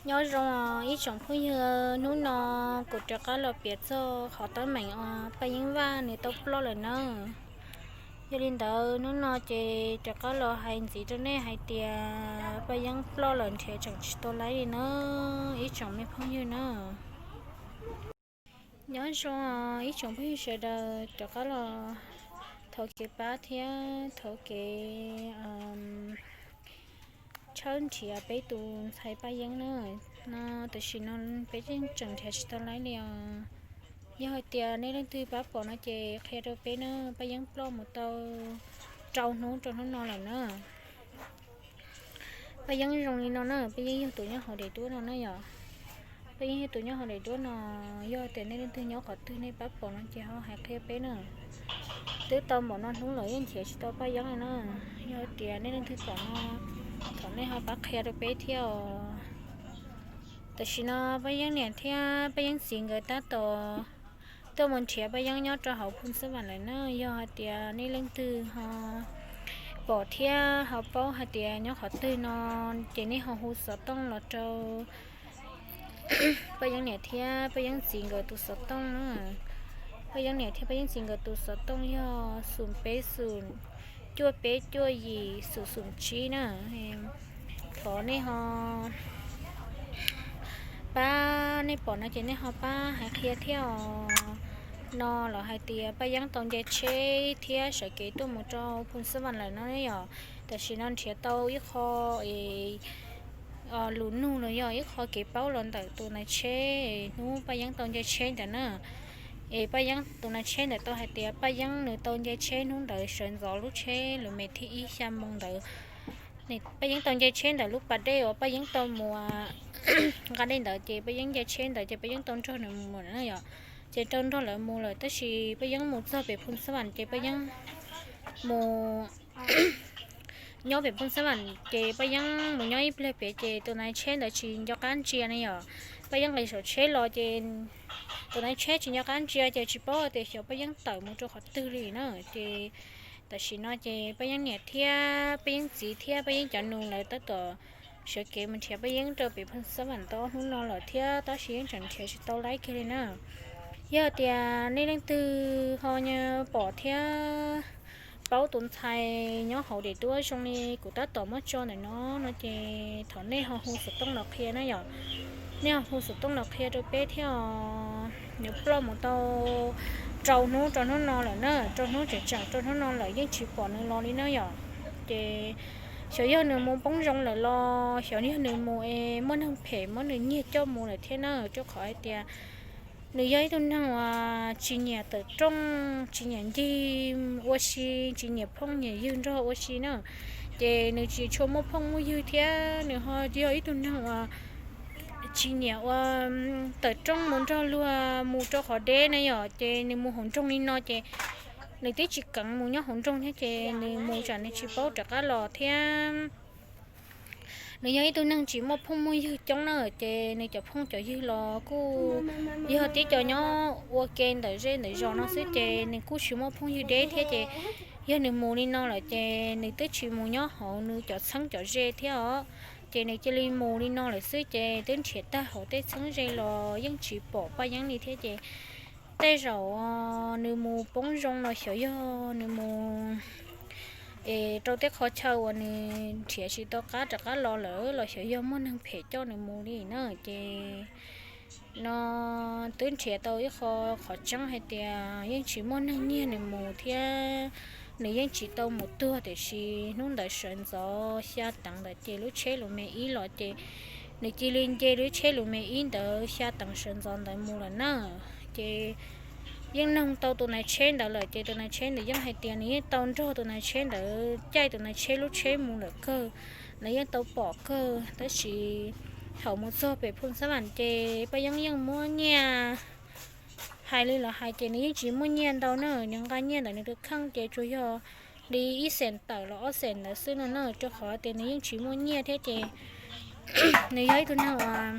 Nyob zoo os ib tsoom phooj ywg, hnub no kuv rov qab los piav txog qhov teeb meem uas Paj Yeeb Vaj nws tau ploj lawm nawb. Yog li ntawd hnub no ces rov qab los hais ntxiv rau nej hais tias Paj Yeeb ploj lawm nrhiav tseem tsis tau laib li nawb ib tsoom me phooj ywg nawb. Nyob zoo os ib tsoom phooj ywg sawv daws, rov qab los thov kev pab thiab thov kev tshawb nrhiav peb tus ntxhais Paj Yeeb na. No tam sim no peb yeej tseem nrhiav tsis tau laib li os. Yog hais tias nej leej twg pab pom no ces qhia rau peb na, Paj Yeeb ploj mus tau rau hnub rau hnub no lawm na. Paj Yeeb zoo li no na, Paj Yeeb yog tus nyob hauv daim duab no na yom. Paj Yeeb yog tus nyob hauv daim duab no, yog tias nej leej twg nyob qhov twg nej pab pom no ces ho hais qhia peb na. Twb tau npaum no hnub lawm yeej nrhiav tsis tau Paj Yeeb li na. Yog tias nej leej twg pom no, thov nej ho pab qhia rau peb thiab os. Tam sim no Paj Yeeb niam thiab Paj Yeeb txiv nkawd tab tom tuaj mus nrhiav Paj Yeeb nyob rau hauv Phoos Xab Vam lawm na. Yog hais tias nej leej twg ho pom thiab ho paub hais tias nyob qhov twg no, ces nej ho hu xov tooj los rau Paj Yeeb niam thiab Paj Yeeb txiv nkawd tus xov tooj na. Paj Yeeb niam thiab Paj Yeeb txiv nkawd tus xov tooj yog xoom peb xoom, cuaj peb cuaj yim xoom xoom tsib na. Thov nej ho pab, nej pom no ces nej ho pab hais qhia thiab os. No los hais tias Paj Yeeb tau nce tsheb thiab sawv kev tuaj mus rau Phoos Xab Vam lawm no yom. Tam sim no nrhiav tau ib qho es lus nug los yog ib qho kev paub los ntawm tus nais tsheb hnub Paj Yeeb tau nce tsheb ntawd na. Es Paj Yeeb tus nais tsheb ntawd tau hais tias Paj Yeeb nws tau nce tsheb hnub ntawd sawv ntxov lub tsheb lus me thib ib xya moo ntawd. Paj Yeeb tau nce tsheb ntawm lub pas dej uas Paj Yeeb tau mus nqa dej ntawd ces Paj Yeeb nce tsheb ntawd ces Paj Yeeb tau nrog nws mus na yom. Ces tau nrog lawv mus lawm tab sis Paj Yeeb mus txog pem Phoos Xab Vam ces Paj Yeeb mus nyob pem Phoos Xab Vam ces Paj Yeeb mus nyob ib pliag pem ces tus nais tsheb ntawd tsis nco qab ntsia na yom. Paj Yeeb nqis saum tsheb los ces tus nais tsheb tsis nco qab ntsia ces tsis paub tias xyov Paj Yeeb tawm mus rau qhov twg li na. Ces tam sim no ces Paj Yeeb niam thiab Paj Yeeb txiv thiab Paj Yeeb cov nus lawv tab tom sawv kev mus nrhiav Paj Yeeb rau pem Phoos Xab Vam tau ob hnub no lawm thiab tab sis yeej tseem nrhiav tsis tau laib kiag li na. Yog tias nej leej twg ho pom thiab paub tus ntxhais nyob hauv daim duab zoo li kuv tab tom muab tso ntawm no no ces thov nej ho hu xov tooj los qhia na yom. Nej ho hu xov tooj los qhia rau peb thiab os. Nws ploj mus tau rau hnub rau hnub no lawm na, rau hnub tseem tseem rau hnub no lawm yeej tsis pom nws los li na yom. Ces xyov yog nws mus poob zoo lawm los xyov yog nws mus es muaj neeg phem muab nws nyiag coj mus lawm thiab na, rau qhov hais tias nws yog ib tug neeg uas tsis nyiam tawm rooj, tsis nyiam ncig ua si, tsis nyiam phooj nyiam ywg nrog ua si na. Ces nws tsis tshua muaj phooj muaj ywg thiab nws ho yog ib tug neeg uas tsis nyiam ua tawm rooj mus nrog luag mus rau qhov deb na yom. Ces nws mus hauv nroog li no ces nws twb tsis keev mus nyob hauv nroog thiab ces nws mus tsam nws tsis paub rov qab los thiab. Nws yog ib tug neeg tsis muaj phooj muaj ywg coob na, ces nws cov phooj cov ywg los kuj yog tib co nyob ua ke ntawm zej ntawm zos no xwb ces nws kuj tsis muaj phooj ywg deb thiab ces yog nws mus li no lawm ces nws twb tsis mus nyob hauv nws cov txheeb cov ze thiab os. Ces nws cia li mus li no lawm xwb ces twb nrhiav tag hauv tej txheeb ze los yeej tsis pom Paj Yeeb li thiab ces tej zaum nws mus poob zoo los xyov yog nws mus es rau tej qhov chaw uas nws nrhiav tsis tau qab rov qab los lawm los xyov yog muaj neeg phem coj nws mus li na. Ces no twb nrhiav tau ib qho qhov tseeb hais tias yeej tsis muaj neeg nyiag nws mus thiab nws yeej tsis tau mus tuag, tiam sis hnub ntawd sawv ntxov xya teev ntawd ces lub tsheb lus me ib los ces nws cia li nce lub tsheb lus me ib ntawd xya teev sawv ntxov ntawd mus lawm na. Ces yeej noog tau tus nais tsheb ntawd lawm ces tus nais tsheb ntawd yeej hais tias nws yeej tau nrog tus nais tsheb ntawd caij tus nais tsheb lub tsheb mus lawm kawg, nws yeej tau pom kawg, tab sis thaum mus txog pem Phoos Xab Vam ces Paj Yeeb yeej muab nyiaj, hais li los hais ces nws yeej tsis muaj nyiaj ntau na, nws nqa nyiaj ntawm nws tus kheej ces tsuas yog li ib xeem tawm los ob xeem ntawd xwb no na, rau qhov tias nws yeej tsis muaj nyiaj thiab ces nws yog ib tug neeg uas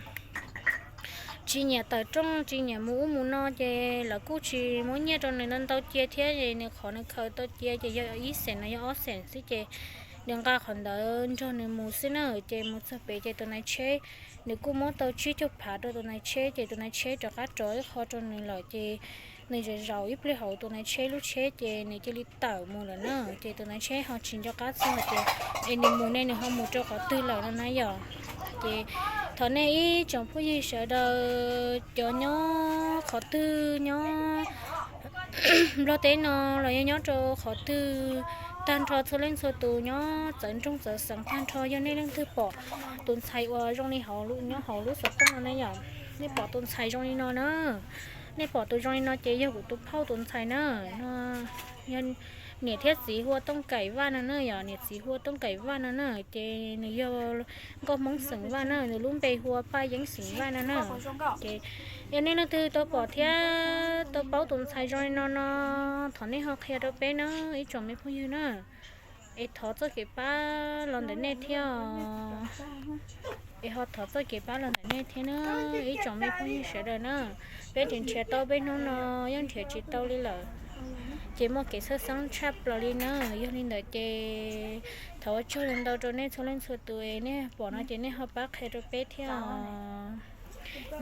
tsis nyiam tawm rooj tsis nyiam mus ub mus no ces lawv kuj tsis muab nyiaj rau nws ntau ntau cia thiab es nws qhov nws khaws tau cia ces yog ib xeem los yog ob xeem xwb ces nws nqa qhov ntawd nrog nws mus xwb na. Ces mus txog pem ces tus nais tsheb, nws kuj muab tau tsib caug phav rau tus nais tsheb, ces tus nais tsheb rov qab rov ib qho rau nws lawm. Ces nws zaum zaum ib pliag hauv tus nais tsheb lub tsheb ces nws cia li tawm mus lawm na. Ces tus nais tsheb ho tsis nco qab txog tias es nws mus ne, nws ho mus rau qhov twg lawm no na yom. Ces thov nej ib tsoom phooj ywg sawv daws cov nyob qhov twg, nyob Nplog teb no los yog nyob rau qhov twg, tag nrho txhua leej txhua tus nyob txawv nroog txawv xeev tag nrho, yog nej leej twg pom tus ntxhais uas zoo li hauv nyob hauv lub xov tooj no ne yom, nej pom tus ntxhais zoo li no na, nej pom tus zoo li no ces yog kuv tus phauj tus ntxhais na. No yog niam thiab txiv hu ua Tooj Kaim Vaj no na yom, niam txiv hu ua Tooj Kaim Vaj no na. Ces nws yog nkauj Hmoob xeem Vaj na, nws lub npe hu ua Paj Yeeb xeem Vaj no na. Ces yog nej leej twg tau pom thiab tau paub tus ntxhais zoo li no no, thov nej ho qhia rau peb na ib tsoom me phooj ywg na. Es thov txoj kev pab los ntawm nej thiab os. Es ho thov txoj kev pab los ntawm nej thiab na ib tsoom me phooj ywg sawv daws na. Peb tseem nrhiav tau peb hnub no yeej nrhiav tsis tau li lawm. Ces muaj kev txhawj xeeb tshaj plaws li na. Yog li ntawd ces thov ua tsaug ntau rau nej txhua leej txhua tus es nej pom no ces nej ho pab qhia rau peb thiab os.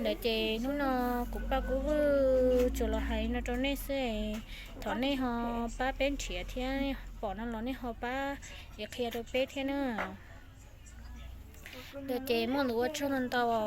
Ntawd ces hnub no kuv Paj Kub Vwj tsuas los hais no rau nej xwb, thov nej ho pab peb nrhiav thiab, pom no los nej ho pab es qhia rau peb thiab na. Ntawd ces muaj lus ua tsaug ntau os.